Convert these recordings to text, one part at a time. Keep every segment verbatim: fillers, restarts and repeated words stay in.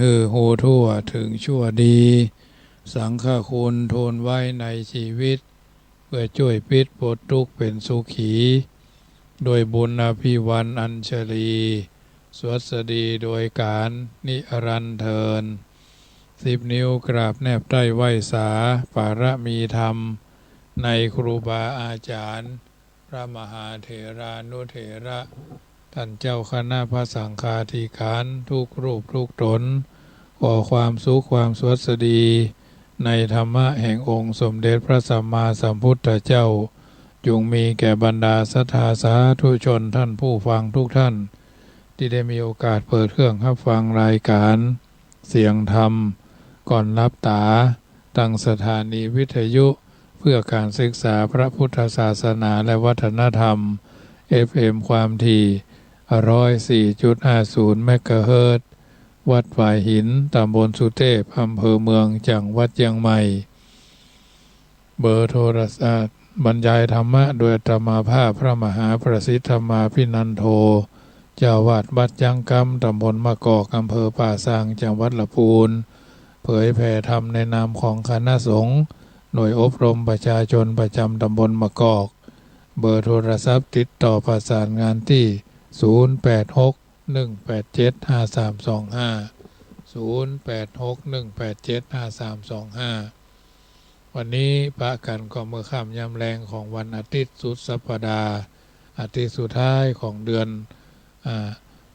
หื้อฮู้ทั่วเถิงชั่วดี สังฆคุณทูลไว้ในชีวิต เปื้อจ้วยปิดป๊นตุ๊กข์เป๋นสุขี ด้วยบุญอภิวาทอัญชลี สวัสดีโดยก๋านนิรันดร์เทอญ สิบนิ้วกราบแนบใต้ไหว้สา ปารมีธรรม ในครูบาอาจ๋ารย์ พระมหาเถรานุเถระ ต้านเจ้าคณะพระสังฆาธิการ ทุกรูปทุกต๋น ขอความสุขความสวัสดี ในธรรมะแห่งองค์สมเด็จพระสัมมาสัมพุทธเจ้า จุ่งมีแก่บรรดาศรัทธาสาธุชนต้านผู้ฟังทุกต้าน ตี้ได้มีโอกาสเปิดเครื่องฮับฟังรายก๋านเสียงธรรม ก่อนหลับต๋า ตางสถานีวิทยุเพื่อการศึกษาพระพุทธศาสนาและวัฒนธรรม เอฟเอ็ม ความถี่ ร้อยสี่จุดห้าศูนย์ เมกะเฮิรตซ์ วัดฝายหิน ต๋ำบลสุเตพ อำเภอเมือง จังหวัดเจียงใหม่ เบอร์โทรศัพท์ บรรยายธรรมะโดยอาตมาภาพพระมหาประสิทธิ์ธรรมาภินันโท เจ้าอาวาสวัดจ๊างกำ ต๋ำบลมะกอก อำเภอป่าซาง จังหวัดละปูน เผยแผ่ธรรมในนามของคณะสงฆ์ หน่วยอบรมประชาชนประจ๋ำต๋ำบลมะกอก เบอร์โทรศัพท์ติดต่อประสานงานตี้ ศูนย์แปดหก หนึ่งแปดเจ็ด ห้าสามสองห้า ศูนย์แปดหก หนึ่งแปดเจ็ด ห้าสามสองห้า วันนี้ปะกั๋นก็เมื่อค่ำยามแลงของวันอาทิตย์สุดสัปดาห์ อาทิตย์สุดท้ายของเดือน อ่า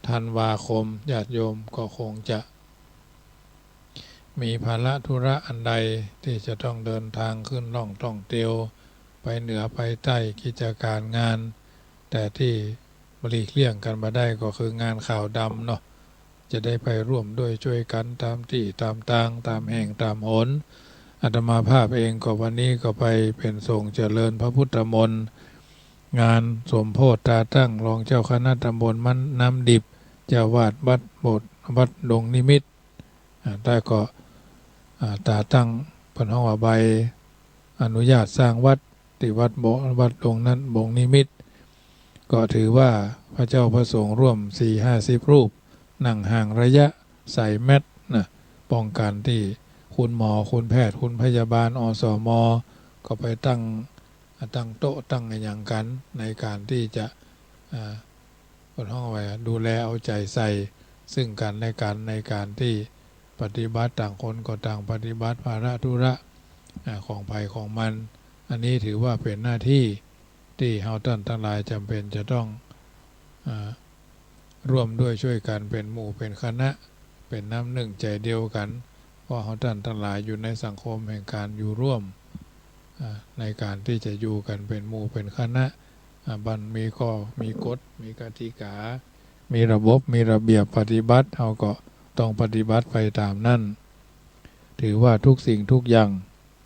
ธันวาคม ญาติโยมก็คงจะ มีภาระธุระอันใดตี้จะต้องเดินทางขึ้นล่องท่องเตียว ไปเหนือไปใต้กิจก๋านงาน แต่ตี้หลีกเลี่ยงกั๋นบ่ได้ก็คืองานขาวดำเนาะ จะได้ไปร่วมด้วยจ้วยกั๋นต๋ามตี้ต๋ามตาง ต๋ามแห่งต๋ามหน อาตมาภาพเองก็วันนี้ก็ไปเป๋นสงฆ์เจริญพระพุทธมนต์ งานสมโภชตาตั้งรองเจ้าคณะต๋ำบลมันน้ำดิบ เจ้าอาวาสวัดโบสถ์ วัดดงนิมิตร อ่า แต่ก็ อ่า ตาตั้งเปิ้นฮ้องว่าใบอนุญาตสร้างวัด ตี้วัดโบ วัดดงนั้น ดงนิมิตร ก็ถือว่าพระเจ้าพระสงฆ์ร่วมสี่ห้าสิบรูป นั่งห่างระยะใส่แมสนะ ป้องกั๋นตี้คุณหมอ คุณแพทย์ คุณพยาบาล อสม ก็ไปตั้ง ตั้งโต๊ะ ตั้งอะหยังกั๋น ในก๋านตี้จะ อ่า เปิ้นฮ้องว่าดูแลเอาใจ๋ใส่ซึ่งกั๋นและกั๋น ในก๋านตี้ปฏิบัติ ต่างคนก็ต่างปฏิบัติภาระธุระ อ่า ของใผของมัน อันนี้ถือว่าเป๋นหน้าตี้ตี้เฮาต้านตังหลายจ๋ำเป๋นจะต้อง อ่า ร่วมด้วยจ้วยกั๋นเป๋นหมู่เป๋นคณะ เป๋นน้ำนึ่งใจ๋เดียวกั๋น เพราะเฮาต้านตังหลายอยู่ในสังคมแห่งก๋านอยู่ร่วม อ่า ในก๋านตี้จะอยู่กั๋นเป๋นหมู่เป๋นคณะ อ่า บ่อนมีข้อ มีกฎ มีกติกา มีระบบ มีระเบียบปฏิบัติ เฮาก็ต้องปฏิบัติไปต๋ามนั้น ถือว่าทุกสิ่งทุกอย่าง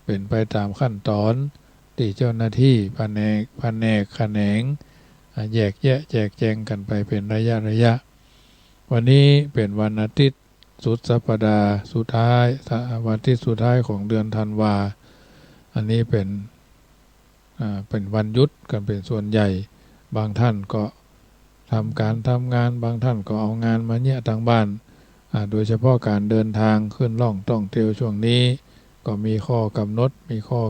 เป๋นไปต๋ามขั้นต๋อน ตี้เจ้าหน้าตี้ผนก ผนกแขนง อ่า แยกแยะแจกแจงกั๋นไปเป๋นระยะระยะ วันนี้เป๋นวันอาทิตย์สุดสัปดาห์สุดท้าย วันอาทิตย์สุดท้ายของเดือนธันวา อันนี้เป๋น อ่า เป๋นวันหยุดกั๋นเป๋นส่วนใหญ่ บางต้านก็ทำก๋านทำงาน บางต้านก็เอางานมาเยียะตางบ้าน อ่า โดยเฉพาะก๋านเดินทางขึ้นล่องท่องเตียวช่วงนี้ ก็มีข้อกำหนด มีข้อ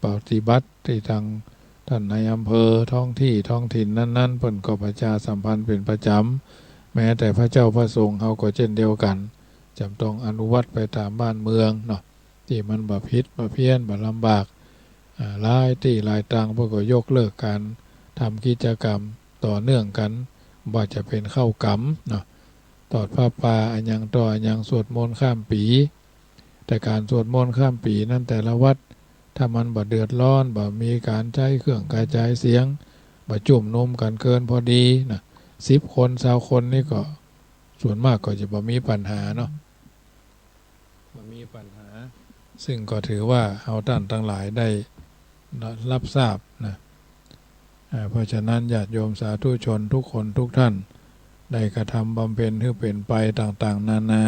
ปฏิบัติตี้ตางต้านนายอำเภอท้องตี้ท้องถิ่นนั้นๆ เปิ้นก็ประชาสัมพันธ์เป๋นประจ๋ำ แม้แต่พระเจ้าพระสงฆ์เฮาก็เจ้นเดียวกั๋น จ๋ำต้องอนุวัติไปต๋ามบ้านเมืองเนาะ ตี้มันบ่ผิดบ่เพี้ยนบ่ลำบาก อ่า หลายตี้หลายตางเปิ้นก็ยกเลิกก๋านทำกิจกรรมต่อเนื่องกั๋น บ่ว่าจะเป๋นเข้ากรรมเนาะ ตอดผ้าป่าอะหยังต่ออะหยัง สวดมนต์ข้ามปี๋ แต่ก๋านสวดมนต์ข้ามปี๋นั้นแต่ละวัด ถ้ามันบ่เดือดร้อน บ่มีก๋านใจ๊เครื่องกระจายเสียง บ่จุมนุมกั๋นเกินพอดีนะ สิบคน ซาวคนนี่ก็ส่วนมากก็จะบ่มีปัญหาเนาะ บ่มีปัญหา ซึ่งก็ถือว่าเฮาต้านตังหลายได้รับทราบนะ อ่า เพราะฉะนั้นญาติโยมสาธุชนทุกคนทุกต้าน ได้กระทำบำเพ็ญหื้อเป๋นไปต่างๆ นานา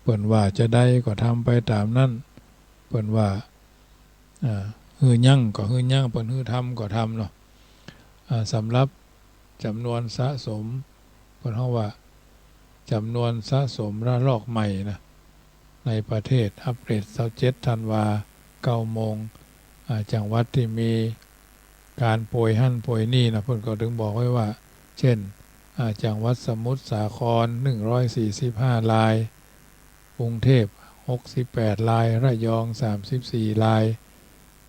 เปิ้นว่าจาใดก็ทำไปต๋ามนั้น เปิ้นว่า อ่า หื้อยั้งก็หื้อยั้ง เปิ้นหื้อทำก็ทำเนาะ อ่า สำหรับจ๋ำนวนสะสม เปิ้นฮ้องว่า จำนวนสะสมระลอกใหม่นะ ในประเทศอัปเดตซาวเจ็ดธันวา เก้าโมง อ่า จังหวัดที่มีก๋านป่วยหั้นป่วยนี่นะ เปิ้นก็ตึงบอกไว้ว่า เช่น อ่า จังหวัดสมุทรสาคร หนึ่งร้อยสี่สิบห้า ราย กรุงเทพฯ หกสิบแปด ราย ระยอง สามสิบสี่ ราย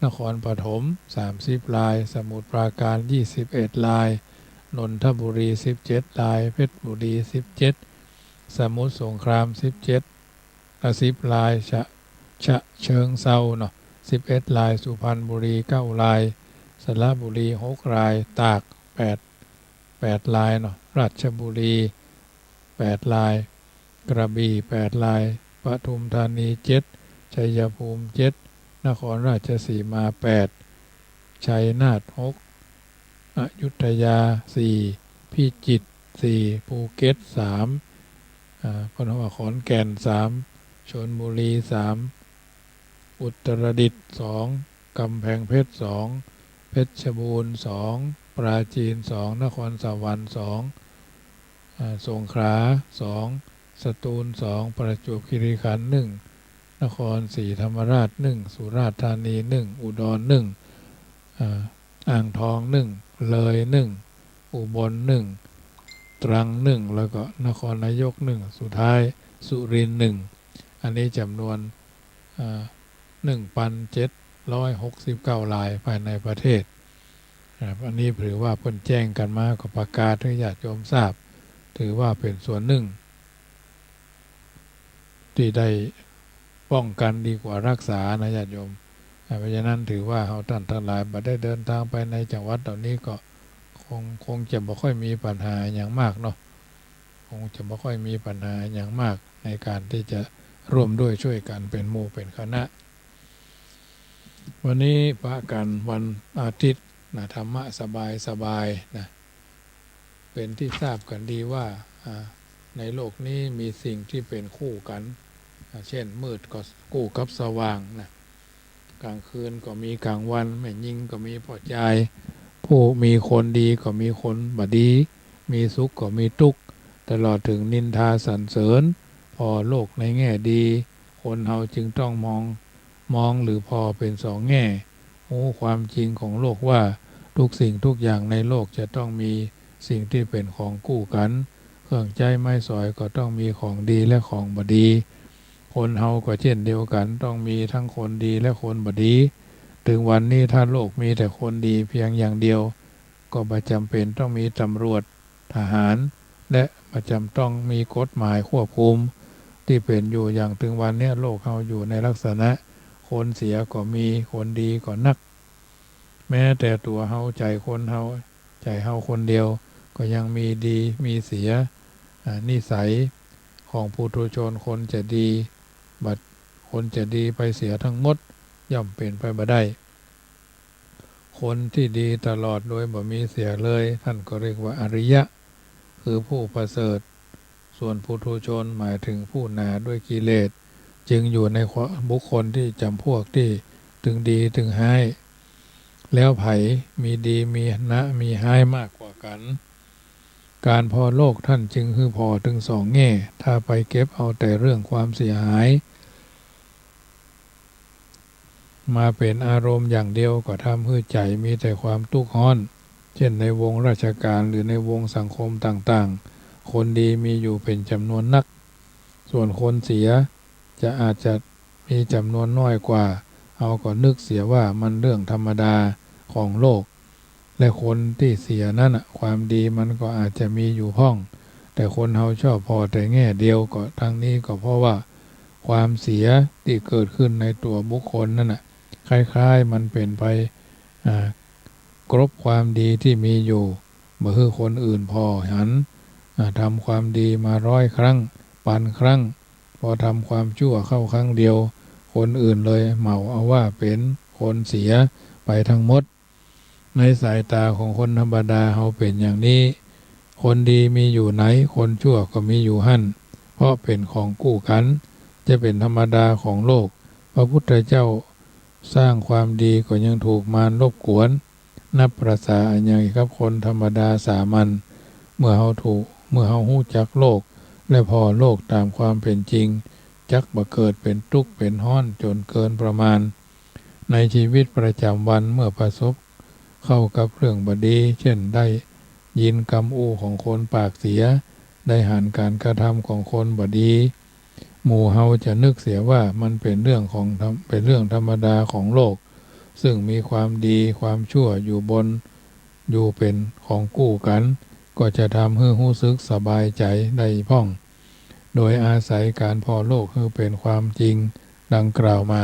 นครปฐม สามสิบ ราย สมุทรปราการ ยี่สิบเอ็ด ราย นนทบุรี สิบเจ็ด ราย เพชรบุรี สิบเจ็ด สมุทรสงคราม สิบเจ็ด อ่ะ สิบ ราย ฉะ ฉะเชิงเทราเนาะ สิบเอ็ด ราย สุพรรณบุรี เก้า ราย สระบุรี หก ราย ตาก แปด แปด รายเนาะ ราชบุรี แปด ราย กระบี่ แปด ราย ปทุมธานี เจ็ด ชัยภูมิ เจ็ด นครราชสีมา แปด ชัยนาท หก อยุธยา สี่ พิจิตร สี่ ภูเก็ต สาม อ่า เปิ้นว่าขอนแก่น สาม ชลบุรี สาม อุตรดิตถ์ สอง กำแพงเพชร สอง เพชรบูรณ์ สอง ปราจีน สอง นครสวรรค์ สอง อ่า สงขลา สอง สตูล สอง ประจวบคีรีขันธ์ หนึ่ง นครศรีธรรมราช หนึ่ง สุราษฎร์ธานี หนึ่ง อุดร หนึ่ง อ่า อ่างทอง หนึ่ง เลย หนึ่ง อุบล หนึ่ง ตรัง หนึ่ง แล้วก็นครนายก หนึ่ง สุดท้ายสุรินทร์ หนึ่ง อันนี้จำนวน อ่า หนึ่งพันเจ็ดร้อยหกสิบเก้า รายภายในประเทศนะครับ อันนี้ถือว่าเปิ้นแจ้งกั๋นมา ก็ประกาศหื้อญาติโยมทราบ ถือว่าเป๋นส่วนนึ่งตี้ได้ป้องกั๋นดีกว่าฮักษานะญาติโยม อ่า เพราะฉะนั้นถือว่าเฮาต้านตังหลายบ่ได้เดินตางไปในจังหวัดเหล่านี้ก็คง คงจะบ่ค่อยมีปัญหาอะหยังมากเนาะ คงจะบ่ค่อยมีปัญหาอะหยังมากในก๋านตี้จะร่วมด้วยช่วยกั๋นเป๋นหมู่เป๋นคณะ วันนี้ปะกั๋นวันอาทิตย์นะ ธรรมะสบายๆ นะ เป๋นตี้ทราบกั๋นดีว่า อ่า ในโลกนี้มีสิ่งตี้เป๋นคู่กั๋น อ่า เช่น มืดก็คู่กับสว่างนะ ก๋างคืนก็มีก๋างวัน แม่ญิงก็มีป้อจาย ผู้มีคนดีก็มีคนบ่ดี มีสุขก็มีตุ๊กข์ ตลอดเถิงนินทาสรรเสริญ ผ่อโลกในแง่ดี คนเฮาจึงต้องมอง มองหรือผ่อเป๋นสองแง่ ฮู้ความจริงของโลกว่าทุกสิ่งทุกอย่างในโลกจะต้องมีสิ่งตี้เป๋นของคู่กั๋น เครื่องใจ๊ไม้สอยก็ต้องมีของดีและของบ่ดี คนเฮาก็เช่นเดียวกั๋น ต้องมีตึงคนดีและคนบ่ดี เถิงวันนี้ถ้าโลกมีแต่คนดีเพียงอย่างเดียว ก็บ่จ๋ำเป๋นต้องมีตำรวจ ทหาร และบ่จ๋ำต้องมีกฎหมายควบคุม ตี้เป๋นอยู่อย่างเถิงวันเนี้ย โลกเฮาอยู่ในลักษณะ คนเสียก็มี คนดีก็นัก แม้แต่ตั๋วเฮา ใจ๋คนเฮา ใจ๋เฮาคนเดียวก็ยังมีดีมีเสีย อ่า นิสัยของปุถุชน คนจะดี บัดคนจะดีไปเสียทั้งหมด ย่อมเป๋นไปบ่ได้ คนตี้ดีตลอดโดยบ่มีเสียเลย ท่านก็เรียกว่าอริยะ คือผู้ประเสริฐ ส่วนปุถุชนหมายถึงผู้หนาด้วยกิเลส จึงอยู่ในบุคคลตี้จ๋ำพวกตี้ตึงดีตึงฮ้าย แล้วใผมีดีมีหนามีฮ้ายมากกว่ากั๋น ก๋านผ่อโลกท่านจึงหื้อผ่อตึงสองแง่ ถ้าไปเก็บเอาแต่เรื่องความเสียหาย มาเป๋นอารมณ์อย่างเดียวก็ทำหื้อใจ๋มีแต่ความตุ๊กข์ฮ้อน เช่นในวงราชการหรือในวงสังคมต่างๆ คนดีมีอยู่เป๋นจ๋ำนวนนัก ส่วนคนเสียจะอาจจะมีจ๋ำนวนน้อยกว่า เฮาก็นึกเสียว่ามันเรื่องธรรมดาของโลก และคนตี้เสียนั้นน่ะ ความดีมันก็อาจจะมีอยู่พ่อง แต่คนเฮาชอบผ่อแต่แง่เดียว ก็ทั้งนี้ก็เพราะว่าความเสียตี้เกิดขึ้นในตั๋วบุคคลนั้นน่ะ คล้ายๆ มันเป๋นไป อ่า กลบความดีตี้มีอยู่ บ่หื้อคนอื่นผ่อหัน อ่า ทำความดีมาร้อยครั้ง ปันครั้ง พอทำความชั่วเข้าครั้งเดียว คนอื่นเลยเหมาเอาว่าเป๋นคนเสียไปทั้งหมด ในสายตาของคนธรรมดาเฮาเป๋นอย่างนี้ คนดีมีอยู่ไหน คนชั่วก็มีอยู่หั้น เพราะเป๋นของคู่กั๋น จะเป๋นธรรมดาของโลก พระพุทธเจ้าสร้างความดีก็ยังถูกมารรบกวน นับประสาอะหยังกับคนธรรมดาสามัญ เมื่อเฮาถูก เมื่อเฮาฮู้จักโลก และผ่อโลกต๋ามความเป๋นจริง จักบ่เกิดเป๋นตุ๊กข์เป๋นฮ้อนจ๋นเกินประมาณ ในจีวิตประจ๋ำวันเมื่อประสบเข้ากับเรื่องบ่ดี เจ้นได้ยินกำอู้ของคนปากเสีย ได้หันก๋านกระทำของคนบ่ดี หมู่เฮาจะนึกเสียว่ามันเป๋นเรื่องของธรรม- เป๋นเรื่องธรรมดาของโลก ซึ่งมีความดีความชั่วอยู่บน อยู่เป๋นของกู้กั๋น ก็จะทำหื้อฮู้สึกสบายใจ๋ได้พ่อง โดยอาศัยก๋านผ่อโลกหื้อเป๋นความจริงดังกล่าวมา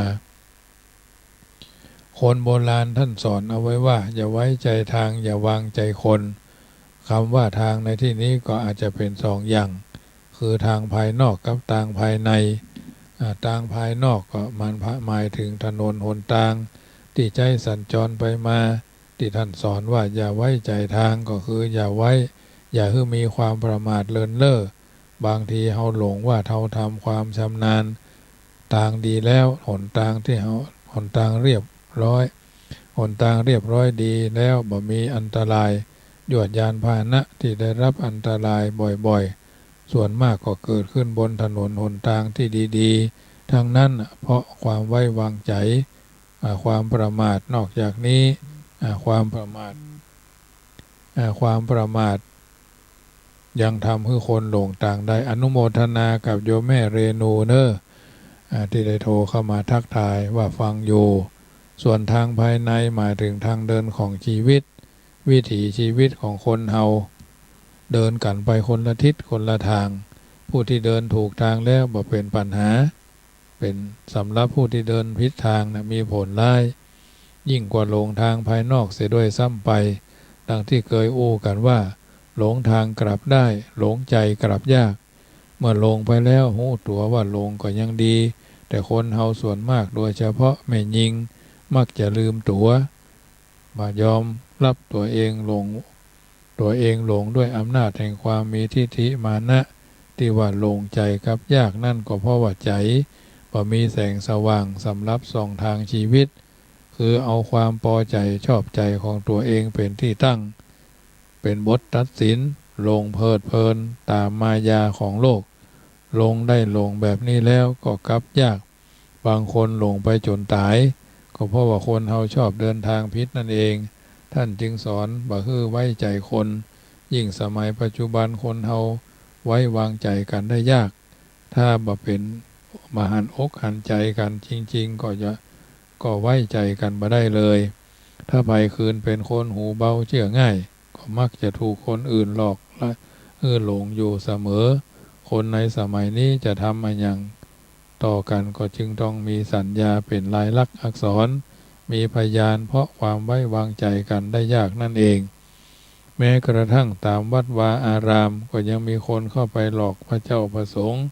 คนโบราณต้านสอนเอาไว้ว่า อย่าไว้ใจ๋ตาง อย่าวางใจ๋คน กำว่าตางในตี้นี้ก็อาจจะเป๋นสองอย่าง คือตางภายนอกกับตางภายใน อ่า ตางภายนอกก็มันหมายเถิงถนนหนตางตี้ใจ๊สัญจรไปมา ตี้ต้านสอนว่าอย่าไว้ใจ๋ตางก็คืออย่าไว้ อย่าหื้อมีความประมาทเลินเล่อ บางทีเฮาหลงว่าเฮาทำความชำนาญตางดีแล้ว หนตางตี้เฮา หนตางเรียบร้อย หนตางเรียบร้อยดีแล้วบ่มีอันตราย ยวดยานพาหนะตี้ได้ฮับอันตรายบ่อยๆ ส่วนมากก็เกิดขึ้นบนถนนหนตางตี้ดีๆ ตังนั้น เพราะความไว้วางใจ๋ อ่า ความประมาท นอกจากนี้ อ่า ความประมาท อ่า ความประมาทยังทำหื้อคนหลงตางได้ อนุโมทนากับโยมแม่เรนูเน่อ อ่า ตี้ได้โทรเข้ามาทักทายว่าฟังอยู่ ส่วนตางภายในหมายเถิงตางเดินของจีวิต วิถีจีวิตของคนเฮา เดินกั๋นไปคนละทิศคนละตาง ผู้ตี้เดินถูกตางแล้วบ่เป๋นปัญหา เป๋นสำหรับผู้ตี้เดินผิดตางนะมีผลร้าย ยิ่งกว่าหลงตางภายนอกเสียด้วยซ้ำไป ดังตี้เกยอู้กั๋นว่า หลงตางกลับได้ หลงใจ๋กลับยาก เมื่อหลงไปแล้วฮู้ตั๋วว่าหลงก็ยังดี แต่คนเฮาส่วนมากโดยเฉพาะแม่ญิง มักจะลืมตั๋ว บ่ยอมฮับตั๋วเองหลง ตั๋วเองหลงด้วยอำนาจแห่งความมีทิฏฐิมานะ ตี้ว่าหลงใจ๋กลับยากนั้นก็เพราะว่าใจ๋บ่มีแสงสว่างสำหรับส่องตางจีวิต คือเอาความปอใจ๋ชอบใจ๋ของตั๋วเองเป๋นตี้ตั้ง เป๋นบทตัดสิน หลงเพลิดเพลินต๋ามมายาของโลก หลงได้หลงแบบนี้แล้วก็กลับยาก บางคนหลงไปจ๋นต๋าย ก็เพราะว่าคนเฮาชอบเดินตางผิดนั่นเอง ต้านจึงสอนบ่หื้อไว้ใจ๋คน ยิ่งสมัยปัจจุบันคนเฮาไว้วางใจ๋กั๋นได้ยาก ถ้าบ่เป๋น บ่หันอกหันใจ๋กั๋นจริงๆ ก็จะ ก็ไว้ใจ๋กั๋นบ่ได้เลย ถ้าใผคืนเป๋นคนหูเบาเจื้อง่าย ก็มักจะถูกคนอื่นหลอกและหื้อหลงอยู่เสมอ คนในสมัยนี้จะทำอะหยังต่อกั๋นก็จึงต้องมีสัญญาเป๋นลายลักษณ์อักษร มีพยาน เพราะความไว้วางใจ๋กั๋นได้ยากนั่นเอง แม้กระทั่งต๋ามวัดวาอารามก็ยังมีคนเข้าไปหลอกพระเจ้าพระสงฆ์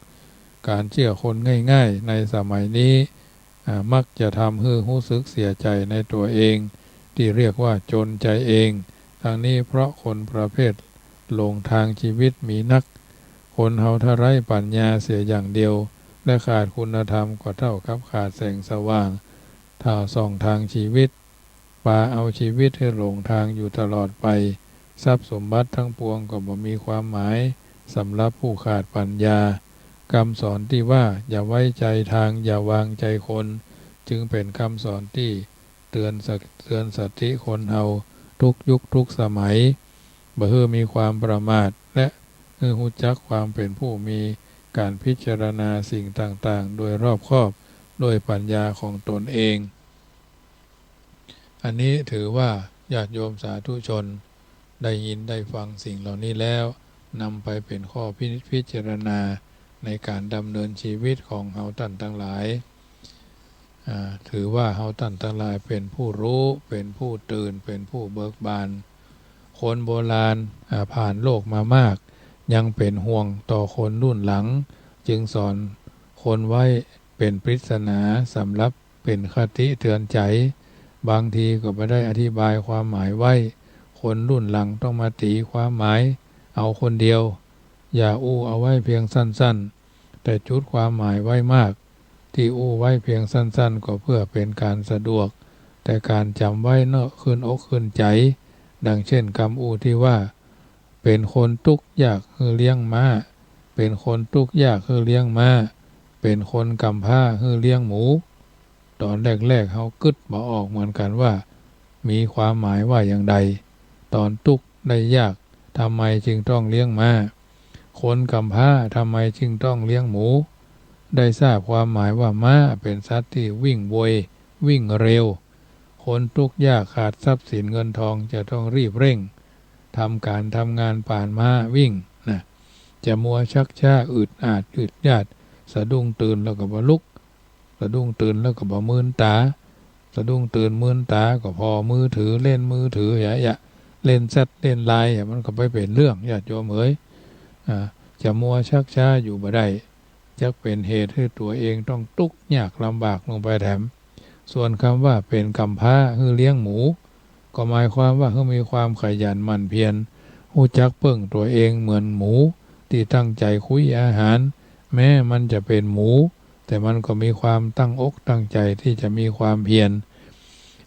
ก๋านเจื้อคนง่ายๆ ในสมัยนี้ อ่า มักจะทำหื้อฮู้สึกเสียใจ๋ในตั๋วเอง ตี้เรียกว่าจนใจ๋เอง ตังนี้เพราะคนประเภทหลงตางจีวิตมีนัก คนเฮาถ้าไร้ปัญญาเสียอย่างเดียว และขาดคุณธรรมก็เต้ากับขาดแสงสว่าง ถ้าส่องตางจีวิต ปาเอาจีวิตหื้อหลงตางอยู่ตลอดไป ทรัพย์สมบัติตังปวงก็บ่มีความหมายสำหรับผู้ขาดปัญญา กำสอนตี้ว่าอย่าไว้ใจ๋ตาง อย่าวางใจ๋คน จึงเป๋นกำสอนตี้เตือนสะ- เตือนสติคนเฮาทุกยุคทุกสมัย บ่หื้อมีความประมาท และหื้อฮู้จักความเป๋นผู้มีก๋านพิจารณาสิ่งต่างๆ โดยรอบคอบ ด้วยปัญญาของตนเอง อันนี้ถือว่าญาติโยมสาธุชนได้ยินได้ฟังสิ่งเหล่านี้แล้ว นำไปเป๋นข้อพินิจพิจารณาในก๋านดำเนินจีวิตของเฮาต้านตังหลาย อ่า ถือว่าเฮาต้านตังหลายเป๋นผู้ฮู้ เป๋นผู้ตื่น เป๋นผู้เบิกบาน คนโบราณ อ่า ผ่านโลกมามาก ยังเป๋นห่วงต่อคนรุ่นหลัง จึงสอนคนไว้เป๋นปริศนาสำหรับเป๋นคติเตือนใจ๋ บางทีก็บ่ได้อธิบายความหมายไว้ คนรุ่นหลังต้องมาตี๋ความหมายเอาคนเดียว อย่าอู้เอาไว้เพียงสั้นๆ แต่จุดความหมายไว้มาก ตี้อู้ไว้เพียงสั้นๆ ก็เพื่อเป๋นก๋านสะดวก แต่ก๋านจ๋ำไว้เนาะ ขึ้นอกขึ้นใจ๋ ดังเช่นกำอู้ตี้ว่า เป๋นคนตุ๊กข์ยากหื้อเลี้ยงม้า เป๋นคนตุ๊กยากหื้อเลี้ยงม้า เป๋นคนก๋ำพร้าหื้อเลี้ยงหมู ต๋อนแรกๆ เฮากึ๊ดบ่ออกเหมือนกั๋นว่า มีความหมายว่าอย่างใด ต๋อนตุ๊กได้ยาก ทำไมจึงต้องเลี้ยงม้า คนก๋ำพร้าทำไมจึงต้องเลี้ยงหมู ได้ทราบความหมายว่าม้าเป๋นสัตว์ตี้วิ่งไว วิ่งเร็ว คนตุ๊กยากขาดทรัพย์สินเงินทองจะต้องรีบเร่ง ทำก๋านทำงานป๋านม้าวิ่งนะ จะมัวชักช้าอืดอาดอืดยาด สะดุ้งตื่นแล้วก็บ่ลุก สะดุ้งตื่นแล้วก็บ่มืนต๋า สะดุ้งตื่นมืนต๋าก็ผ่อมือถือ เล่นมือถือ ยะยะ เล่นแชทเล่นไลน์ มันก็ไปเป๋นเรื่อง ญาติโยมเหย อ่า จะมัวชักช้าอยู่บ่ได้ จักเป๋นเหตุหื้อตั๋วเองต้องตุ๊กยากลำบากลงไปแถม ส่วนกำว่าเป๋นก๋ำพร้าหื้อเลี้ยงหมู ก็หมายความว่าหื้อมีความขยันหมั่นเพียร ฮู้จักเปิ้งตั๋วเองเหมือนหมูตี้ตั้งใจ๋คุ้ยอาหาร แม้มันจะเป๋นหมู แต่มันก็มีความตั้งอกตั้งใจ๋ตี้จะมีความเพียร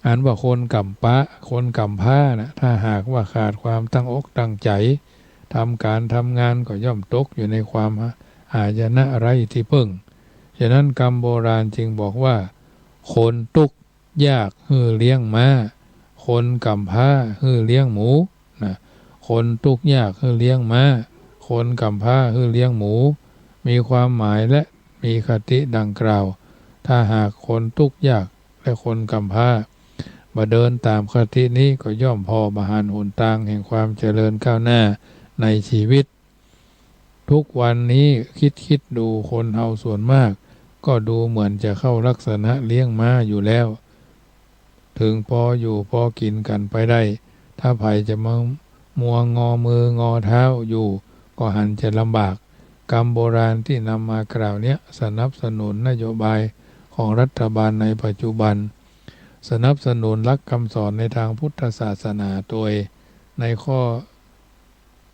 อันว่าคนก๋ำป๊า คนก๋ำพร้านะ ถ้าหากว่าขาดความตั้งอกตั้งใจ๋ ทำก๋านทำงานก็ย่อมตกอยู่ในความหายนะไร้ตี้เปิ้ง ฉะนั้นกำโบราณจึงบอกว่า คนตุ๊กยากหื้อเลี้ยงม้า คนก๋ำพร้าหื้อเลี้ยงหมู นะ คนตุ๊กยากหื้อเลี้ยงม้า คนก๋ำพร้าหื้อเลี้ยงหมู มีความหมายและมีคติดังกล่าว ถ้าหากคนตุ๊กยากและคนก๋ำพร้า บ่เดินต๋ามคตินี้ก็ย่อมผ่อบ่หันหนตางแห่งความเจริญก้าวหน้าในชีวิต ทุกวันนี้คิดๆ ดูคนเฮาส่วนมาก ก็ดูเหมือนจะเข้าลักษณะเลี้ยงม้าอยู่แล้ว เถิงปออยู่ปอกิ๋นกั๋นไปได้ ถ้าใผจะมามัวงอมืองอเท้าอยู่ ก็หันจะลำบาก กำโบราณตี้นำมากล่าวเนี้ย สนับสนุนนโยบายของรัฐบาลในปัจจุบัน สนับสนุนหลักกำสอนในตางพุทธศาสนาโตย ในข้อ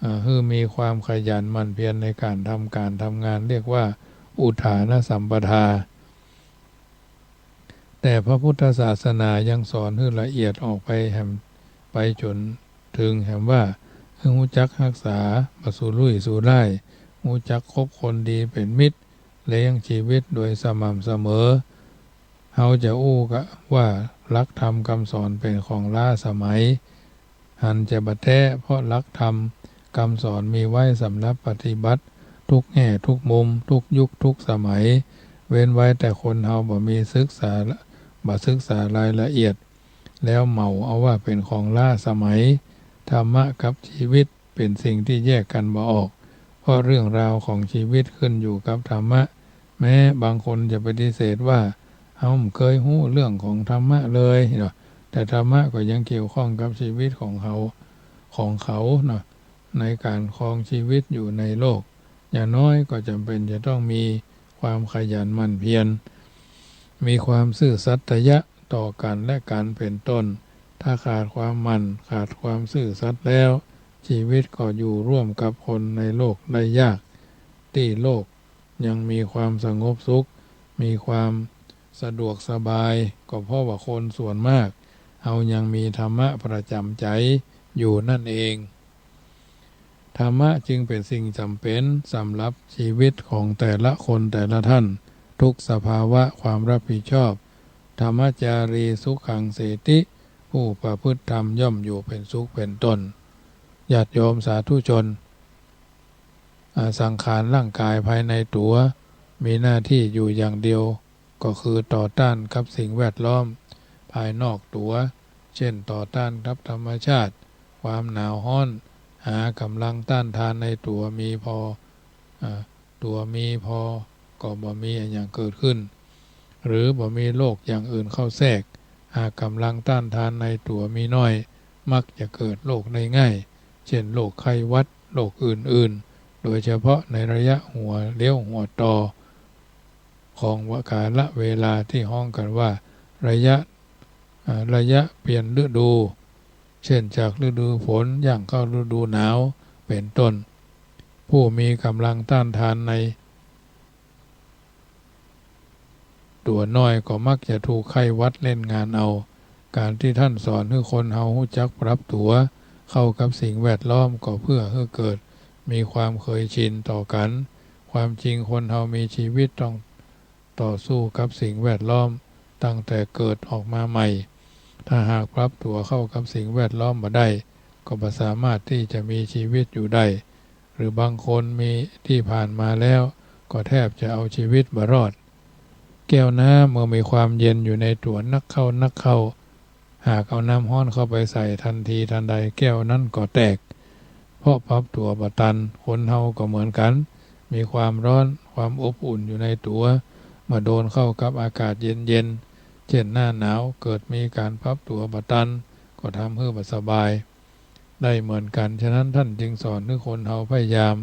อ่า หื้อมีความขยันหมั่นเพียรในก๋านทำก๋านทำงาน เรียกว่าอุทานสัมปทา แต่พระพุทธศาสนายังสอนหื้อละเอียดออกไปแหม ไปจ๋นเถิงแหมว่า หื้อฮู้จักฮักษาบ่สุรุ่ยสุร่าย ฮู้จักคบคนดีเป๋นมิตร เลี้ยงชีวิตโดยสม่ำเสมอ เฮาจะอู้กะว่าหลักธรรมกำสอนเป๋นของล้าสมัย หันจะบ่แต๊ เพราะหลักธรรมกำสอนมีไว้สำหรับปฏิบัติทุกแง่ทุกมุม ทุกยุคทุกสมัย เว้นไว้แต่คนเฮาบ่มีศึกษา บ่ศึกษารายละเอียด แล้วเหมาเอาว่าเป๋นของล้าสมัย ธรรมะกับชีวิตเป๋นสิ่งตี้แยกกั๋นบ่ออก เพราะเรื่องราวของชีวิตขึ้นอยู่กับธรรมะ แม้บางคนจะปฏิเสธว่า เฮาบ่เกยฮู้เรื่องของธรรมะเลยเนาะ แต่ธรรมะก็ยังเกี่ยวข้องกับชีวิตของเขา ของเขาเนาะ ในก๋านครองชีวิตอยู่ในโลก อย่างน้อยก็จ๋ำเป๋นจะต้องมีความขยันหมั่นเพียร มีความซื่อสัตย์ต่อกั๋นและกั๋นเป๋นต้น ถ้าขาดความหมั่น ขาดความซื่อสัตย์แล้ว ชีวิตก็อยู่ร่วมกับคนในโลกได้ยาก ตี้โลกยังมีความสงบสุข มีความสะดวกสบาย ก็เพราะว่าคนส่วนมาก เฮายังมีธรรมะประจ๋ำใจ๋อยู่นั่นเอง ธรรมะจึงเป๋นสิ่งจ๋ำเป๋นสำหรับชีวิตของแต่ละคนแต่ละท่าน ทุกสภาวะความรับผิดชอบ ธรรมจารีสุขังเสติ ผู้ประพฤติธรรมย่อมอยู่เป๋นสุขเป๋นต้น ญาติโยมสาธุชน อ่า สังขารร่างกายภายในตั๋ว มีหน้าตี้อยู่อย่างเดียว ก็คือต่อต้านกับสิ่งแวดล้อมภายนอกตั๋ว เช่น ต่อต้านกับธรรมชาติ ความหนาวฮ้อน หาก๋ำลังต้านทานในตั๋วมีพอ อ่า ตั๋วมีพอ ก็บ่มีอะหยังเกิดขึ้น หรือบ่มีโรคอย่างอื่นเข้าแทรก หากก๋ำลังต้านทานในตั๋วมีน้อย มักจะเกิดโรคได้ง่าย เช่น โรคไข้หวัด โรคอื่นๆ โดยเฉพาะในระยะหัวเลี้ยวหัวต่อ ของวะ กาลเวลาตี้ฮ้องกั๋นว่า ระยะ อ่า ระยะเปลี่ยนฤดู เช่น จากฤดูฝนย่างเข้าฤดูหนาว เป๋นต้น ผู้มีก๋ำลังต้านทานในตั๋วน้อยก็มักจะถูกไข้หวัดเล่นงานเอา ก๋านตี้ท่านสอนหื้อคนเฮาฮู้จักปรับตั๋วเข้ากับสิ่งแวดล้อม ก็เพื่อหื้อเกิดมีความเกยชินต่อกั๋น ความจริงคนเฮามีชีวิตต้องต่อสู้กับสิ่งแวดล้อมตั้งแต่เกิดออกมาใหม่ ถ้าหากปรับตั๋วเข้ากับสิ่งแวดล้อมบ่ได้ ก็บ่สามารถที่จะมีชีวิตอยู่ได้ หรือบางคนมีที่ผ่านมาแล้ว ก็แทบจะเอาชีวิตบ่รอด แก้วน้ำเมื่อมีความเย็นอยู่ในตั๋วนักเข้านักเข้า หากเอาน้ำฮ้อนเข้าไปใส่ทันทีทันใด แก้วนั้นก็แตก เพราะปรับตั๋วบ่ตัน คนเฮาก็เหมือนกัน มีความร้อน ความอบอุ่นอยู่ในตั๋ว เมื่อโดนเข้ากับอากาศเย็นๆ เช่นหน้าหนาว เกิดมีการปรับตั๋วบ่ตัน ก็ทำหื้อบ่สบาย ได้เหมือนกัน ฉะนั้นท่านจึงสอนหื้อคนเฮาพยายาม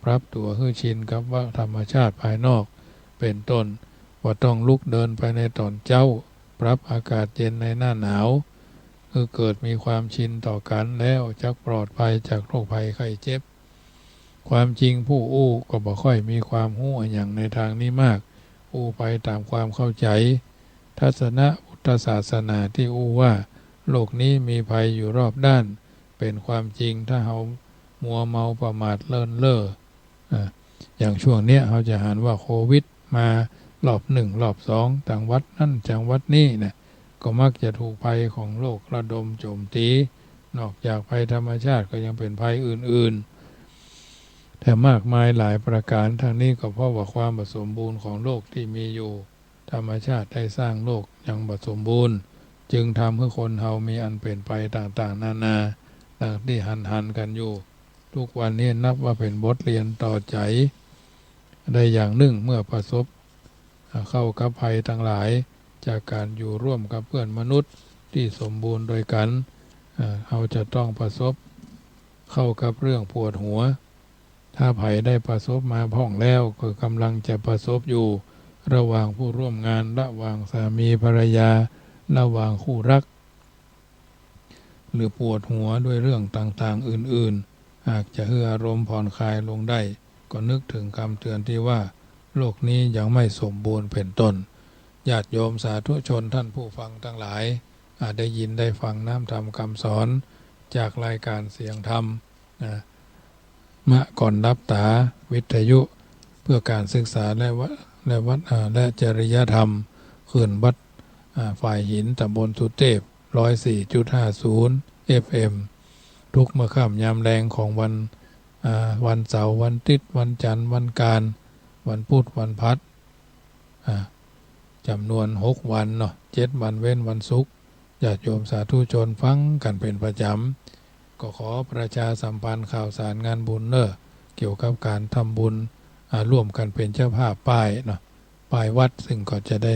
ปรับตั๋วหื้อชินกับว่าธรรมชาติภายนอก เป็นต้น ว่าต้องลุกเดินไปในต๋อนเจ๊า ปรับอากาศเย็นในหน้าหนาว หื้อเกิดมีความชินต่อกั๋นแล้วจักปลอดภัยจากโรคภัยไข้เจ็บ ความจริงผู้อู้ก็บ่ค่อยมีความฮู้อะหยังในตางนี้มาก อู้ไปต๋ามความเข้าใจ๋ ทัศนะพุทธศาสนาตี้อู้ว่า โลกนี้มีภัยอยู่รอบด้าน เป๋นความจริง ถ้าเฮามัวเมาประมาทเลินเล่อ อ่า อย่างช่วงเนี้ยเฮาจะหันว่าโควิดมารอบนึ่งรอบสอง จังหวัดนั้นจังหวัดนี้นะ ก็มักจะถูกภัยของโลกระดมโจมตี นอกจากภัยธรรมชาติก็ยังเป๋นภัยอื่นๆ แต่มากมายหลายประก๋าน ทั้งนี้ก็เพราะว่าความบ่สมบูรณ์ของโลกตี้มีอยู่ ธรรมชาติได้สร้างโลกยังบ่สมบูรณ์ จึงทำหื้อคนเฮามีอันเป๋นไปต่างๆ นานา ดังตี้หันๆ กั๋นอยู่ ทุกวันนี้นับว่าเป๋นบทเรียนต่อใจ๋ได้อย่างนึ่ง เมื่อประสบเข้ากับภัยตังหลาย จากก๋านอยู่ร่วมกับเปื้อนมนุษย์ตี้สมบูรณ์โดยกั๋น เฮาจะต้องประสบเข้ากับเรื่องปวดหัว ถ้าใผได้ประสบมาพ่องแล้ว ก็ก่ำลังจะประสบอยู่ ระหว่างผู้ร่วมงาน ระหว่างสามีภรรยา ระหว่างคู่รัก หรือปวดหัวด้วยเรื่องต่างๆ อื่นๆ หากจะหื้ออารมณ์ผ่อนคลายลงได้ ก็นึกเถิงกำเตือนตี้ว่า โลกนี้ยังไม่สมบูรณ์ เป๋นต้น ญาติโยมสาธุชนท่านผู้ฟังตังหลาย อาจได้ยินได้ฟังน้ำธรรมกำสอน จากรายก๋านเสียงธรรม นะ มะก่อนหลับต๋า วิทยุ เพื่อก๋านศึกษาและวะ และวัด อ่า และจริยธรรม คลื่นวัด อ่า ฝ่ายหิน ตำบลสุเทพ ร้อยสี่จุดห้าศูนย์ เอฟเอ็ม ทุกเมื่อค่ำยามแลงของวัน อ่า วันเสาร์ วันอาทิตย์ วันจันทร์ วันอังคาร วันพุธ วันพฤหัส อ่า จ๋ำนวนหกวันเนาะ เจ็ดวันเว้นวันศุกร์ ญาติโยมสาธุชนฟังกั๋นเป๋นประจ๋ำ ก็ขอประชาสัมพันธ์ข่าวสารงานบุญเน่อ เกี่ยวกับก๋านทำบุญ อ่า ร่วมกั๋นเป๋นเจ้าภาพป้ายเนาะ ป้ายวัด ซึ่งก็จะได้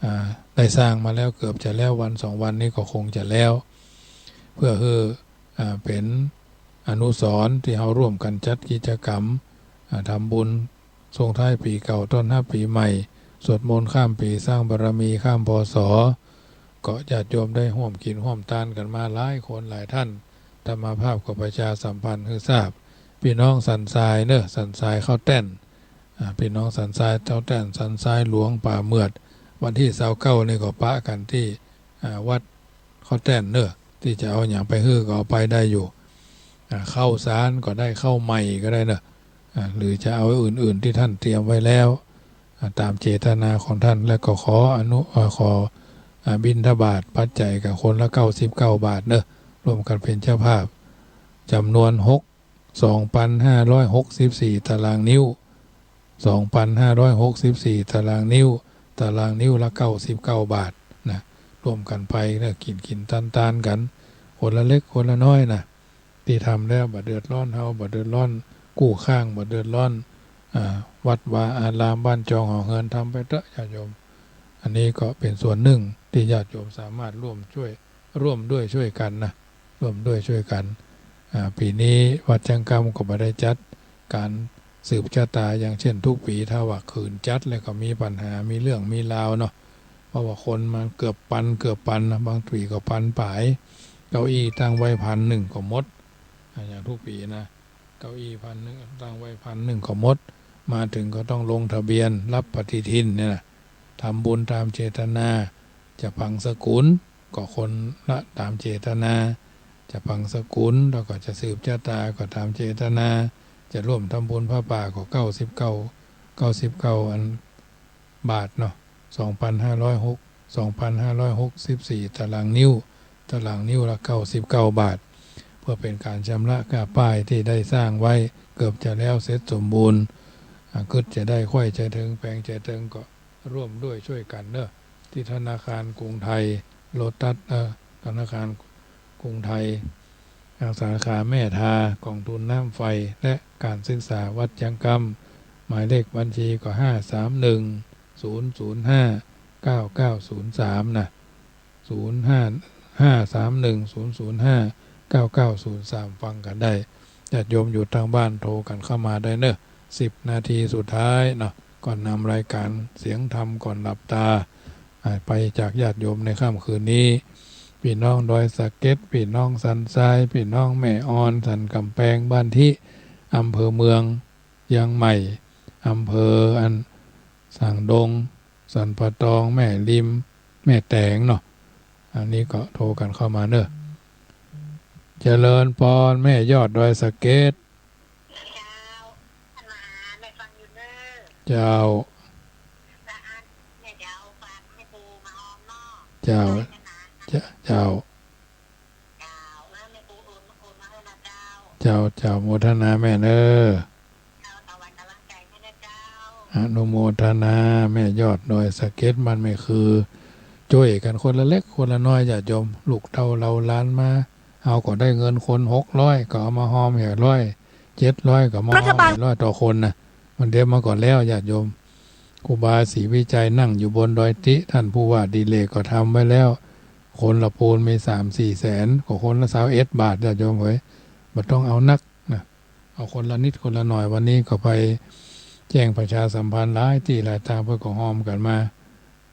อ่า ได้สร้างมาแล้ว เกือบจะแล้ว วันสองวันนี้ก็คงจะแล้ว เพื่อหื้อ อ่า เป๋นอนุสรณ์ตี้เฮาร่วมกั๋นจัดกิจกรรม อ่า ทำบุญส่งท้ายปี๋เก่า ต้อนฮับปี๋ใหม่ สวดมนต์ข้ามปี๋ สร้างบารมีข้าม พ.ศ. ก็ญาติโยมได้ฮ่วมกิ๋นฮ่วมตานกั๋นมาหลายคนหลายต้าน อาตมาภาพก็ประชาสัมพันธ์หื้อทราบ ปี้น้องสันทรายเน่อ สันทรายเข้าแต้น อ่า ปี้น้องสันทรายเข้าแต้น สันทรายหลวง ป่าเหมือด วันตี้ซาวเก้านี่ก็ปะกั๋นตี้ อ่า วัดเข้าแต้นเน่อ ตี้จะเอาหยังไปหื้อก็เอาไปได้อยู่ อ่า ข้าวสารก็ได้ ข้าวใหม่ก็ได้เน่อ อ่า หรือจะเอาอื่นๆ ตี้ต้านเตรียมไว้แล้ว อ่า ต๋ามเจตนาของต้าน และก็ขออนุ อ่า ขอ อ่า บิณฑบาตปัจจัยกั๋นคนละเก้าสิบเก้าบาทเน่อ ร่วมกั๋นเป๋นเจ้าภาพ จ๋ำนวนหก สองปันห้าร้อยหกสิบสี่ตารางนิ้ว สองปันห้าร้อยหกสิบสี่ตารางนิ้ว ตารางนิ้วละเก้าสิบเก้าบาทนะ ร่วมกั๋นไปเน่อ กิ๋นกิ๋นตานตานกั๋น คนละเล็กคนละน้อยนะ ตี้ทำแล้วบ่เดือดร้อนเฮา บ่เดือดร้อนกู้ข้าง บ่เดือดร้อน อ่า วัดวาอารามบ้านจองหอเฮือน ทำไปเต๊อะญาติโยม อันนี้ก็เป๋นส่วนนึ่งตี้ญาติโยมสามารถร่วมช่วย ร่วมด้วยช่วยกั๋นนะ ร่วมด้วยช่วยกั๋น อ่า ปี๋นี้วัดจังกำก็บ่ได้จัดก๋านสืบชะตา อย่างเช่นทุกปี๋ ถ้าว่าขืนจัดแล้วก็มีปัญหา มีเรื่องมีราวเนาะ เพราะว่าคนมันเกือบปัน เกือบปันนะ บางปี๋ก็ปันป๋าย เก้าอี้ตั้งไว้พันนึ่งก็หมด อ่า อย่างทุกปี๋นะ เก้าอี้พันนึ่ง ตั้งไว้พันนึ่งก็หมด มาเถิงก็ต้องลงทะเบียนรับปฏิทินเนี่ยนะ ทำบุญต๋ามเจตนา จะฝังสกุลก็คนละต๋ามเจตนา จะฝังสกุลแล้วก็จะสืบชะตาก็ต๋ามเจตนา จะร่วมทำบุญผ้าป่าก็เก้าสิบเก้า เก้าสิบเก้า อัน บาทเนาะ สองพันห้าร้อยหก สองพันห้าร้อยหกสิบสี่ ตารางนิ้ว ตารางนิ้วละเก้าสิบเก้าบาท เพื่อเป๋นก๋านชำระค่าป้ายตี้ได้สร้างไว้ เกือบจะแล้วเสร็จสมบูรณ์ อ่า กึ๊ดจะได้ใค่ใจเถิง แป๋งใจเถิง ก็ร่วมด้วยช่วยกั๋นเนาะ ตี้ธนาคารกรุงไทย โลตัส เอ่อ ธนาคารกรุงไทย สาขาแม่ทา ก๋องทุนน้ำไฟ และก๋านศึกษาวัดเจียงกำ หมายเลขบัญชีก็ ห้าสามหนึ่ง ศูนย์ศูนย์ห้า เก้าเก้าศูนย์สาม นะ ศูนย์ห้า ห้าสามหนึ่ง ศูนย์ศูนย์ห้า เก้าเก้าศูนย์สาม ฟังกั๋นได้ ญาติโยมอยู่ตางบ้านโทรกั๋นเข้ามาได้เนาะ สิบนาทีสุดท้ายเนาะ ก่อนนำรายการเสียงธรรมก่อนหลับตา อ่า ไปจากญาติโยมในค่ำคืนนี้ ปี้น้องดอยสะเก็ด ปี้น้องสันทราย ปี้น้องแม่อ่อน สันก๋ำแปง บ้านทิ อำเภอเมืองเจียงใหม่ อำเภออันสางดง สันป่าตอง แม่ริม แม่แตงเนาะ อันนี้ก็โทรกั๋นเข้ามาเนาะ เจริญปอน แม่ยอดดอยสะเก็ด เจ้า อันมาแม่ฟังอยู่เน้อ เจ้า ละอันแม่จะเอาฝากแม่ครูมาออมเนาะ เจ้า ได้ขนาดนั้น เจ้า เจ้า เจ้า เออ แม่ครูโอน โอนมาหื้อนะเจ้า เจ้า เจ้า โมทนาแม่เน้อ เจ้า ถวายก๋ำลังใจ๋หื้อนะเจ้า อนุโมทนา แม่ยอดดอยสะเก็ด บ้านแม่คือ จ้วยกั๋นคนละเล็กคนละน้อย ญาติโยม ลูกเต้าเหล่าหลานมา เฮาก็ได้เงินคนหกร้อย ก็เอามาฮอมห้าร้อย เจ็ดร้อย ก็มาฮอม รัฐบาล ห้าร้อยต่อคนนะ มันเตรียมมาก่อนแล้ว ญาติโยม ครูบาศรีวิชัยนั่งอยู่บนดอยติ ท่านผู้ว่าดิเรกก็ทำไว้แล้ว คนละปูนมีสามสี่แสน ก็คนละซาวเอ็ดบาท ญาติโยมเอ๋ย บ่ต้องเอานักนะ เอาคนละนิดคนละหน่อย วันนี้ก็ไปแจ้งประชาสัมพันธ์หลายตี้หลายตาง เปิ้นก็ฮอมกั๋นมา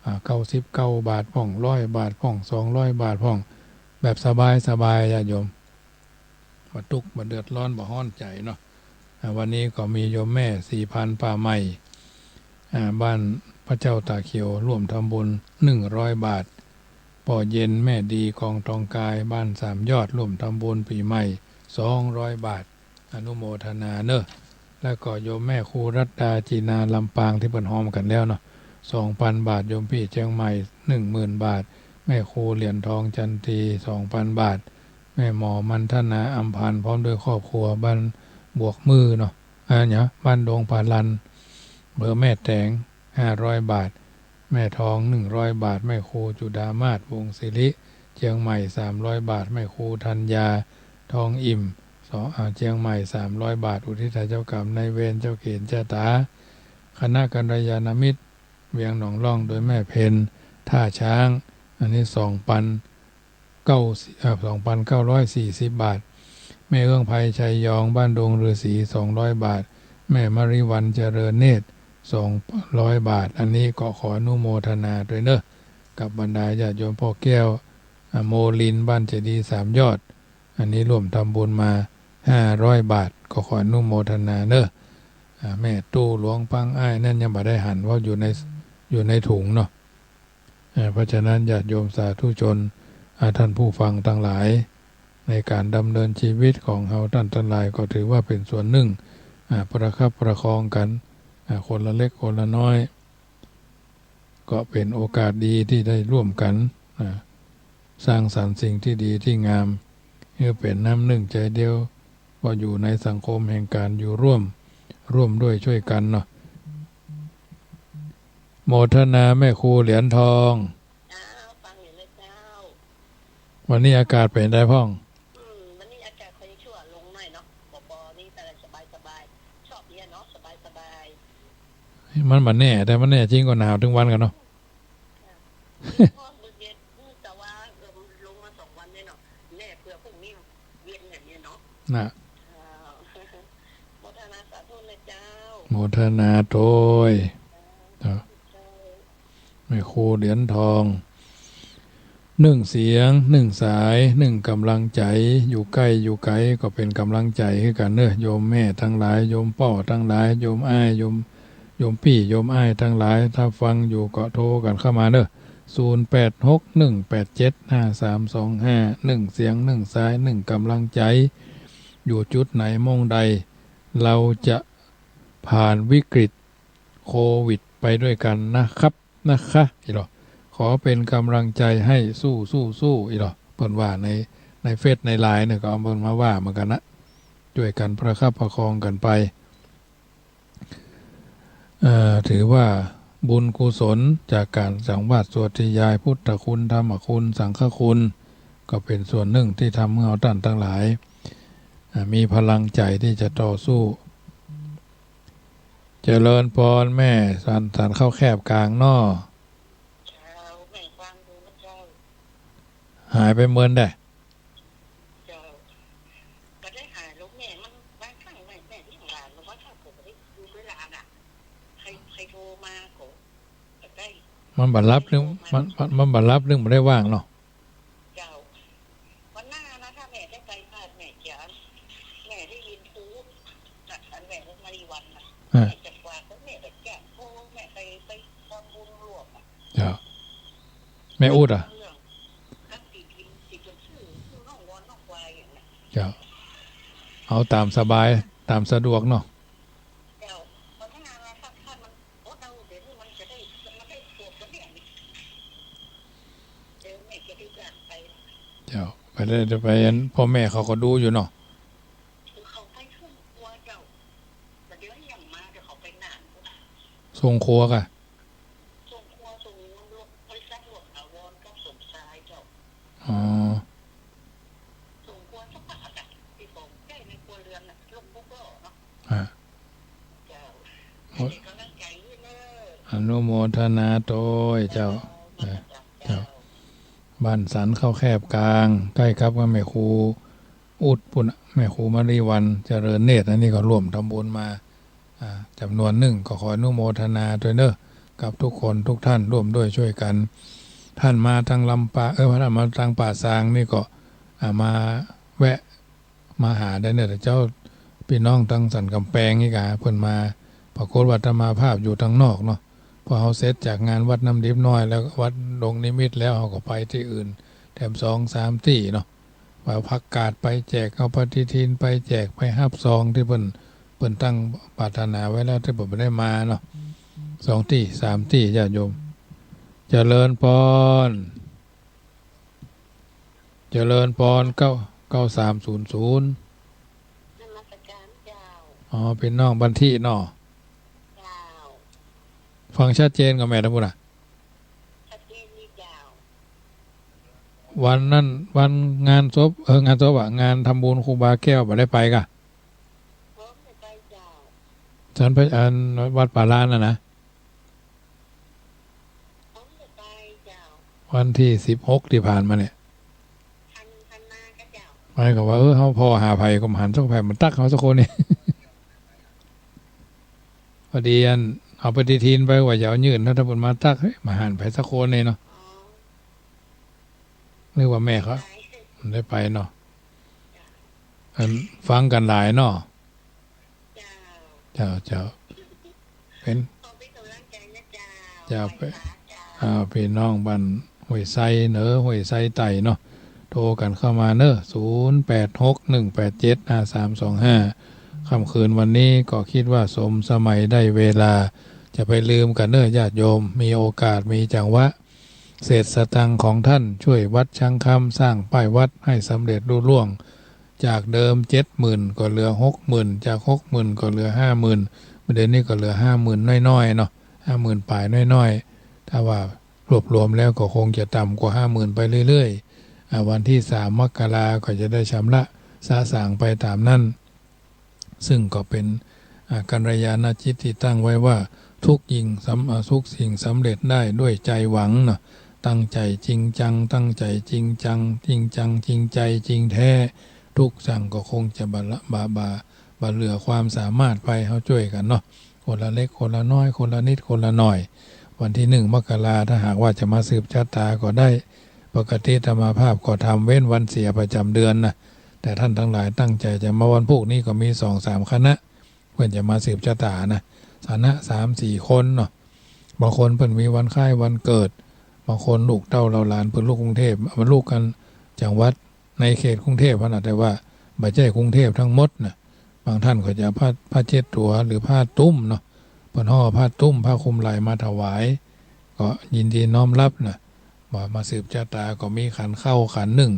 อ่า เก้าสิบเก้าบาทพ่อง ร้อยบาทพ่อง สองร้อยบาทพ่อง แบบสบายๆ ญาติโยม บ่ตุ๊กข์บ่เดือดร้อน บ่ฮ้อนใจ๋เนาะ อ่า วันนี้ก็มีโยมแม่ศรีพันธ์ป่าใหม่ อ่า บ้านพระเจ้าตาเขียว ร่วมทำบุญหนึ่งร้อยบาท ป้อเย็นแม่ดีกองทองกาย บ้านสามยอด ร่วมทำบุญปี๋ใหม่สองร้อยบาท อนุโมทนาเนาะ แล้วก็โยมแม่ครูรัตดาจีนาลำปางตี้เปิ้นฮอมกั๋นแล้วเนาะ สองปันบาท โยมปี้เจียงใหม่ หนึ่งหมื่นบาท แม่ครูเหรียญทองจันที สองปันบาท แม่หมอมันธนาอำพันธ์พร้อมด้วยครอบครัว บ้านบวกมือเนาะ อ่า เนี่ย บ้านดงปาลัน อำเภอแม่แตง ห้าร้อยบาท แม่ทอง หนึ่งร้อยบาท แม่ครูจุฑามาศ วงศ์สิริ เจียงใหม่ สามร้อยบาท แม่ครูธัญญา ทองอิ่ม สอง อ่า เจียงใหม่ สามร้อยบาท อุทิศเจ้ากรรมนายเวร เจ้าเขนชะตา คณะกัลยาณมิตร เวียงหนองล่อง โดยแม่เพ็ญ ท่าช้าง อันนี้ สองปัน เก้า เอ่อ สองปันเก้าร้อยสี่สิบบาท แม่เอื้องไพชัยยอง บ้านดงฤๅษี สองร้อยบาท แม่มริวัลย์เจริญเนตร สองร้อยบาท อันนี้ก็ขออนุโมทนาตวยเนาะ กับบรรดาญาติโยม ป้อแก้ว อ่า โมลิน บ้านเจดีย์สามยอด อันนี้ร่วมทำบุญมา ห้าร้อยบาท ก็ขออนุโมทนาเนาะ อ่า แม่ตู้หลวงปังอ้าย นั่นยังบ่ได้หัน เพราะอยู่ใน อยู่ในถุงเนาะ เอ่อ เพราะฉะนั้นญาติโยมสาธุชน อ่า ท่านผู้ฟังตังหลาย ในก๋านดำเนินชีวิตของเฮาต้านตังหลาย ก็ถือว่าเป๋นส่วนนึ่ง อ่า ประคับประคองกั๋น อ่า คนละเล็กคนละน้อย ก็เป๋นโอกาสดีตี้ได้ร่วมกั๋น อ่า สร้างสรรค์สิ่งตี้ดีตี้งาม หื้อเป๋นน้ำนึ่งใจ๋เดียว ก็อยู่ในสังคมแห่งก๋านอยู่ร่วม ร่วมด้วยช่วยกั๋นเนาะ โมทนาแม่ครูเหรียญทอง เจ้า ฟังอยู่นะเจ้า วันนี้อากาศเป๋นไงพ่อง อืม วันนี้อากาศค่อยชั่วลงหน่อยเนาะ บ่ บ่ นี่แต่สบายๆ ชอบเดียเนาะ สบายๆ มันบ่แน่ แต่มันแน่จริงก็หนาวตึงวันกั๋นเนาะ เออ มื้อเย็น แต่ว่า เออ ลงมาสองวันเนี่ยเนาะ แน่เผื่อพรุ่งนี้เย็นอย่างเนี้ยเนาะ น่ะ เออ โมทนาสาธุนะเจ้า โมทนาตวย เจ้า เจ้า แม่ครูเหรียญทอง นึ่งเสียง นึ่งสาย นึ่งก๋ำลังใจ๋ อยู่ใก้อยู่ไก๋ก็เป๋นก๋ำลังใจ๋หื้อกั๋นเนาะ โยมแม่ตังหลาย โยมป้อตังหลาย โยมอ้าย โยม โยมปี้ โยมอ้ายตังหลาย ถ้าฟังอยู่ก็โทรกั๋นเข้ามาเนาะ ศูนย์แปดหก หนึ่งแปดเจ็ด ห้าสามสองห้า นึ่งเสียง นึ่งสาย นึ่งก๋ำลังใจ๋ อยู่จุดไหนม่องใด เราจะผ่านวิกฤตโควิดไปด้วยกันนะครับ นะคะ อี้ลอ ขอเป็นกำลังใจให้ สู้ สู้ สู้ อี้ลอ เปิ้นว่าใน ในเฟซในไลน์เนี่ย ก็เอาเปิ้นมาว่าเหมือนกั๋นนะ จ้วยกั๋นประคับประคองกั๋นไป เอ่อ ถือว่าบุญกุศลจากก๋านสังวาสสวดธยายพุทธคุณ ธรรมคุณ สังฆคุณ ก็เป๋นส่วนนึ่งตี้ทำหื้อเฮาต้านตังหลาย อ่า มีพลังใจ๋ตี้จะต่อสู้ เจริญปอนแม่ สัน สันข้าวแคบก๋างเนาะ เจ้า แม่ฟังอยู่นะเจ้า หายไปเมินแด เจ้า บ่ได้หายแล้วแม่ มันบางครั้งแม่ แม่เลี้ยงหลาน แล้วบางครั้งก็บ่ได้อยู่ด้วยหลานอะ ใผ ใผโทรมาก็บ่ได้ มันบ่หลับหรือ มัน มัน มันบ่หลับหรือบ่ได้ว่างเนาะ เจ้า วันหน้านะ ถ้าแม่ได้ไปบ้านแม่จะ แม่ได้ยินครู อันแม่ลงมาลีวันน่ะ อ่า แม่จะกวาด แม่ไปแจ้งครู แม่ไป ไปทำบุญร่วมอะ เจ้า แม่อุ๊ดอะ เรื่อง เจ้า เอาต๋ามสบาย ต๋ามสะดวกเนาะ เจ้า มันถ้ามัน ถ้ามันอดเอา เดี๋ยวนี้มันจะได้ มันได้ขวบแล้วเนี่ย เดี๋ยวแม่จะได้อยากไป เจ้า ไปเลย เดี๋ยวไป อัน พ่อแม่เขาก็ดูอยู่เนาะ คือเขาไปส่งครัวเจ้า แต่เดี๋ยวนี้ยังมา เดี๋ยวเขาไปนาน ส่งครัวก่ะ ส่งครัว ส่งรถ บริษัทรถอาวรณ์กับสมชายเจ้า อ๋อ ส่งครัวสักพักอะ ที่ของใช้ในครัวเรือนน่ะ รถหกล้อเนาะ อ่า เจ้า โอ้ ให้กำลังใจด้วยเนอะ อนุโมทนาตวยเจ้า เจ้า เจ้า เจ้า บ้านสันข้าวแคบก๋าง ใก้กับแม่ครู อุ๊ดปุ้นน่ะ แม่ครูมาลีวัน เจริญเนตร อันนี้ก็ร่วมทำบุญมา อ่า จ๋ำนวนนึ่ง ก็ขออนุโมทนาตวยเนอะ กับทุกคนทุกท่านร่วมด้วยช่วยกั๋น ท่านมาตางลำปาง เออ ท่านมาตางป่าซางนี่ก็ อ่า มาแวะ มาหาได้เนอะ แต่เจ้า ปี้น้องตางสันก๋ำแปงนี่ก่ะ เปิ้นมา ปรากฏว่าอาตมาภาพอยู่ตางนอกเนาะ พอเฮาเสร็จจากงานวัดน้ำดิบน้อยแล้ว วัดดงนิมิตรแล้ว เฮาก็ไปตี้อื่น แถมสองสามตี้เนาะ ว่าผักกาดไปแจก เอาปฏิทินไปแจก ไปฮับซองตี้เปิ้น เปิ้นตั้งปรารถนาไว้แล้ว ตี้เปิ้นบ่ได้มาเนาะ สองตี้สามตี้ ญาติโยม เจริญปอน เจริญปอน เก้า เก้าสามศูนย์ศูนย์ นมัสการเจ้า อ๋อ ปี้น้องบันทิเนาะ เจ้า ฟังชัดเจนก่อแม่ตางปุ้นน่ะ ชัดเจนดีเจ้า วันนั้น วันงานศพ เออ งานศพอะ งานทำบุญครูบาแก้ว บ่ได้ไปก่ะ บ่ได้ไปเจ้า สันพะ อัน วัดป่าลานน่ะนะ บ่ได้ไปเจ้า วันตี้สิบหกตี้ผ่านมาเนี่ย ผ่าน ผ่านมาก็เจ้า หมายความว่า เออ เฮาผ่อหาใผก็บ่หันสักใผ บ่ตักเฮาสักคนนี่ พอดีอัน เอาปฏิทินไปว่าจะเอายื่นนะ ถ้าเปิ้นมาตัก เฮ้ย บ่หันใผสักคนนี่เนาะ อ๋อ นึกว่าแม่เขา ไป บ่ได้ไปเนาะ อัน ฟังกั๋นหลายเนาะ เจ้า เจ้า เจ้า เป๋น ขอเป๋นก๋ำลังใจ๋นะเจ้า เจ้า ไหว้สาเจ้า อ่า ปี้น้องบ้านห้วยไซเหนือ ห้วยไซใต้เนาะ โทรกั๋นเข้ามาเนอะ ศูนย์แปดหกหนึ่งแปดเจ็ดห้าสามสองห้า ค่ำคืนวันนี้ก็คิดว่าสมสมัยได้เวลา จะไปลืมกั๋นเนอะ ญาติโยม มีโอกาส มีจังหวะ เศษสตางค์ของท่านช่วยวัดช้างคำสร้างป้ายวัดให้สำเร็จลุล่วง จากเดิมเจ็ดหมื่นก็เหลือหกหมื่น จากหกหมื่นก็เหลือห้าหมื่น เดี๋ยวนี้ก็เหลือห้าหมื่นน้อยๆ เนาะ ห้าหมื่นป๋ายน้อยๆ ถ้าว่ารวบรวมแล้วก็คงจะต่ำกว่าห้าหมื่นไปเรื่อยๆ อ่า วันที่สามมกราก็จะได้ชำระสะสางไปต๋ามนั้น ซึ่งก็เป๋น อ่า กัลยาณจิตตี้ตั้งไว้ว่า ทุกสิ่งสำ อ่า ทุกสิ่งสำเร็จได้ด้วยใจหวังเนาะ ตั้งใจ๋จริงจัง ตั้งใจ๋จริงจัง จริงจัง จริงใจ๋ จริงแท้ ทุกอย่างก็คงจะบ่ละ บ่ บ่ บ่เหลือความสามารถไป เฮาจ้วยกั๋นเนาะ คนละเล็กคนละน้อย คนละนิดคนละหน่อย วันที่หนึ่งมกรา ถ้าหากว่าจะมาสืบชะตาก็ได้ ปกติอาตมาภาพก็ทำเว้นวันเสียประจ๋ำเดือนนะ แต่ท่านตังหลายตั้งใจ๋จะมาวันพูกนี้ก็มีสองสามคณะ เปิ้นจะมาสืบชะตานะ คณะสามสี่คนเนาะ บางคนเปิ้นมีวันคล้ายวันเกิด บางคนลูกเต้าเหล่าหลานเปิ้นลูกกรุงเทพฯ มาลูกกั๋นจังหวัดในเขตกรุงเทพฯหั้นน่ะ แต่ว่าบ่ใจ้กรุงเทพฯทั้งหมดน่ะ บางต้านก็จะเอาผ้า ผ้าเช็ดตั๋วหรือผ้าตุ้มเนาะ เปิ้นฮ้องผ้าตุ้ม ผ้าคลุมไหล่มาถวาย ก็ยินดีน้อมรับนะ ว่ามาสืบจะต๋าก็มีขันข้าวขันนึ่ง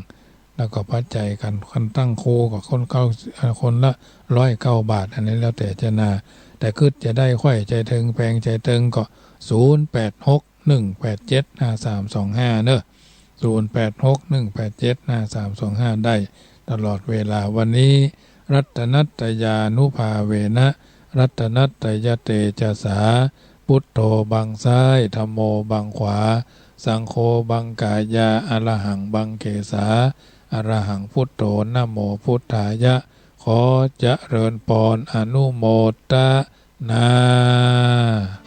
แล้วก็ปัจจัยกัน คันตั้งครูก็คนเข้า เอ่อ คนละร้อยเก้าบาท อันนี้แล้วแต่จะนา แต่กึ๊ดจะได้ไขว้ใจ๋เถิง แปงใจ๋เถิงก็ ศูนย์แปดหกหนึ่งแปดเจ็ดห้าสามสองห้า เนาะ ศูนย์แปดหกหนึ่งแปดเจ็ดห้าสามสองห้า ได้ตลอดเวลา วันนี้ รัตนัตตยานุภาเวนะ รัตนัตตยเตจสา พุทโธบังซ้าย ธัมโมบังขวา สังโฆบังกายา อะระหังบังเขสา อะระหังพุทโธ นะโมพุทธายะ ขอเจริญปอน อนุโมทนา